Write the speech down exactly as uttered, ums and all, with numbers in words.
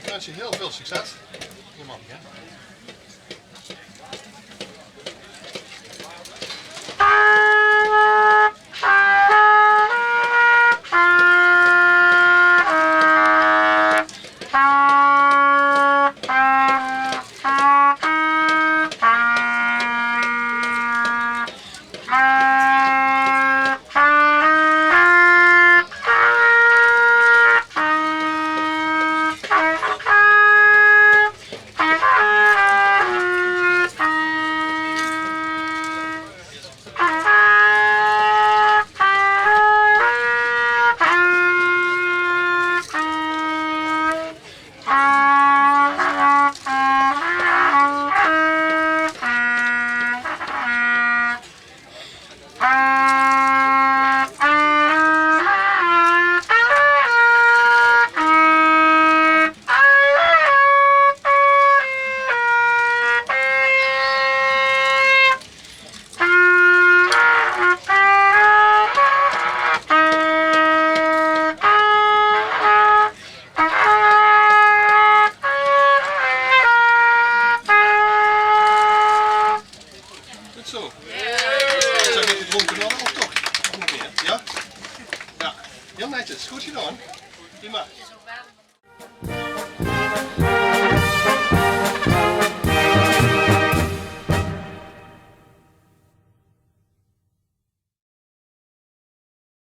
wens je heel veel succes. Je mag beginnen. Goed zo. Zo, gedronken dan of toch? Of nog meer? Ja? Ja. Heel netjes. Goed gedaan. Prima.